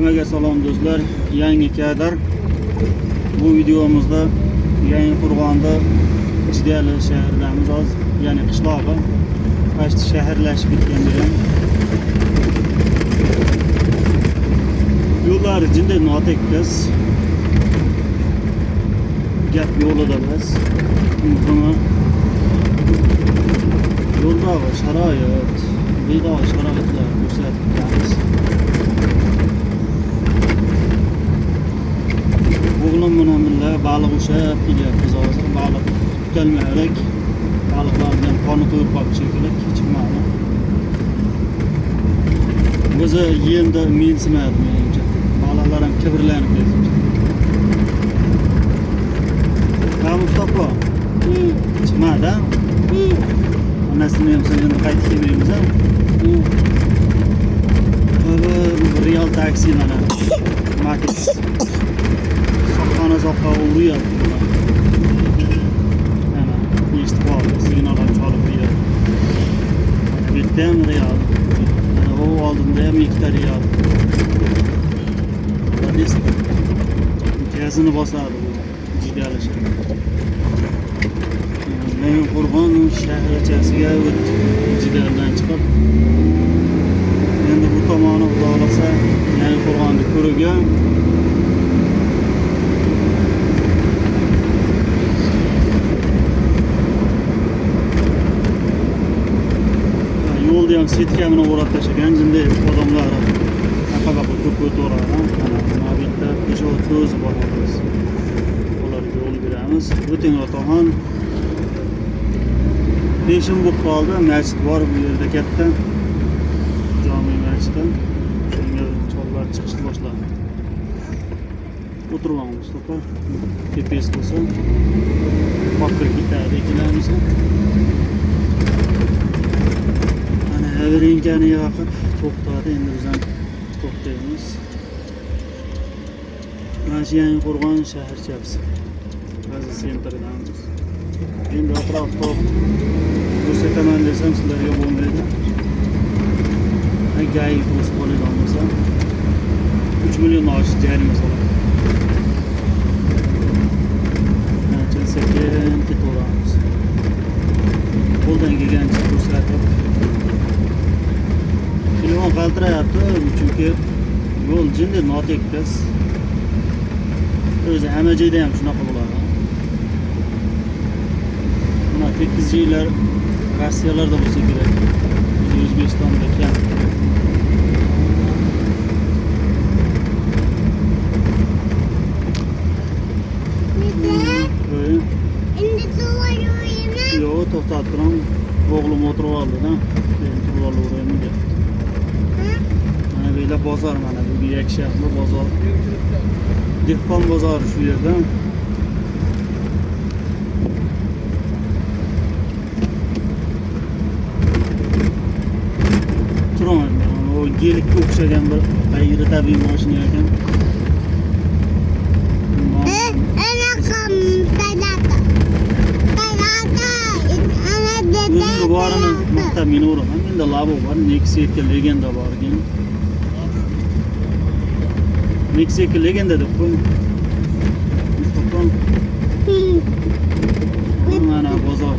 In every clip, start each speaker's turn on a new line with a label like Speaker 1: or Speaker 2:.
Speaker 1: Hammaga salom do'stlar. Yangi kadr. Bu videomizda Yangiqo'rg'onda Jidyali shahridamiz hozir, ya'ni qishlog'i. Почти shaharlashib bitgan bu ham. Yo'llari jinday notekis. Gap yo'lida biz. Muhimi yo'ldagi sharoit, bu yerdagi sharoitlar ko'rsatib o'tamiz. O'g'lim bilan birga baliq ushlab kelyapmiz hozir. Baliq tutolmaylik. Baliqlardan qoni to'yib qolib shekilli, chiqmadi. O'zi yemda mensimadi menimcha. Baliqlar ham kibrlanib ketibdi. Ha, Mustafa, chiqmadi, ha? Onasini ham endi qaytib kelmaymiz, ha? Bu Real taksi mana. Matiz. Soqqani soqqa uryapti bular. Mana eshitib qoldi, signal ham chalib Real. Mana bu yerda ham Real. Mana u oldinda ham ikkita Real. Молодец. Gazini bosadi bu Jidyali shahar. Yangiqo'rg'on shaharchasiga o'tdik. Jidyaldan chiqib. Endi bu tomoni xudo xohlasa Yangiqo'rg'onni ko'riga. Yo'lni ham setka bilan o'rab tashlagan, jinday odamlar aqa-baqa ko'p o'taveradi. Mana bu yerda peshobod o'zi bor biz. Ularga yo'l beramiz. O'ting otaxon. Peshin bo'lib qoldi. Masjid bor bu yerda katta. Jami masjidi. Shunga chollar chiqishni boshladi. O'tirib olamiz, Mustafa. Tepes bo'lsa, qolib ketadi ikkalamiz. Mana avarinkani yoqib to'xtadi. Endi biz ham to'xtaymiz. Mana shu Yangiqo'rg'on shaharchasi. Hozir sentrdanmiz. Endi atrofda ko'rsataman desam sizlarga bo'lmaydi. Gay to'sib qoladigan bo'lsa 3 million oshiq jarima soladi. Ancha sekin ketaveramiz. Qo'ldan kelgancha ko'rsatib. Telefon qaltirayapti, chunki yo'l jinday notekis. O'zi hamma joyda ham shunaqa bo'ladi. Mana tekis joylar Rossiyalarda bo'lsa kerak. O'zi O'zbekistonda kam.
Speaker 2: Endi to'g'ri.
Speaker 1: Yo'q, to'xtatib turaman. O'g'lim o'tirib oldi-da. Keyin turib olaveraymi deb. Mana bu yerda bozor, mana bu yakshanba bozor. Dehqon bozori shu yerda. Turaman. O gelikka o'xshagan bir g'ayri tabiiy mashina ekan. O'zimni borini maqtab minaveraman. Menda Labo bor, Nexia 2 Legenda bor ekan. Nexia 2 Legenda deb qo'ying. Mustafa. Mana bozor.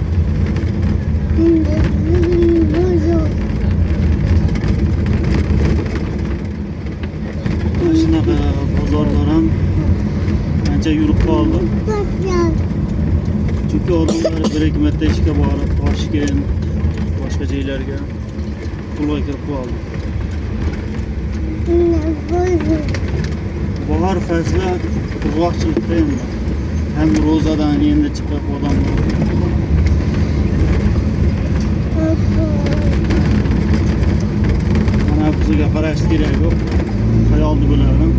Speaker 1: Mana shunaqa bozorlar ham ancha yurib qoldi. Chunki odamlar bir ikki marta ishga borib, Toshkent, boshqa joylarga pulga kirib qoldi. Bahor fasli qurg'oqchilikda endi. Ham ro'zadan endi chiqib odamlar. Mana bizga qarash kerak yo'q. Xayolni bo'lardim.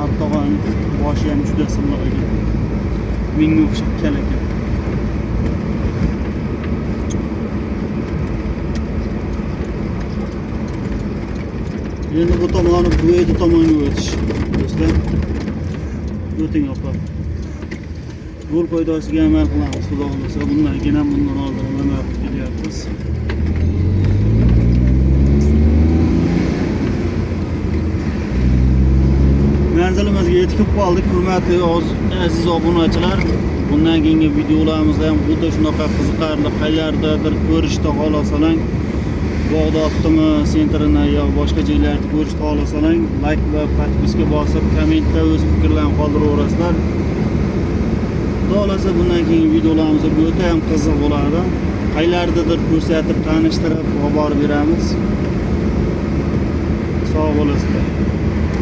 Speaker 1: Artog'on boshi ham juda silliq ekan. Menga o'xshab kal ekan. Endi bu tomoni bu yerda tomonga o'tish do'stlar. O'ting opa. Yo'l qoidasiga amal qilamiz, xudo xohlasa. Bundan keyin ham bundan oldin amal qilib kelyapmiz. Yetib qoldik, hurmatli aziz obunachilar. Bundan keyingi videolarimizda ham xuddi shunaqa qiziqarli qayerdadir ko'rishni xohlasalang, Bag'dodnimi, sentrini yo boshqa joylarni ko'rishni xohlasalang, like va подписка bosib, kommentda o'z fikrlarini qoldiraverasizlar. Xudo xohlasa bundan keyingi videolarimiz o'ta ham qiziq bo'ladi. Qayerdadir ko'rsatib, tanishtirib, olib borib beramiz. Sog' bo'lasizlar.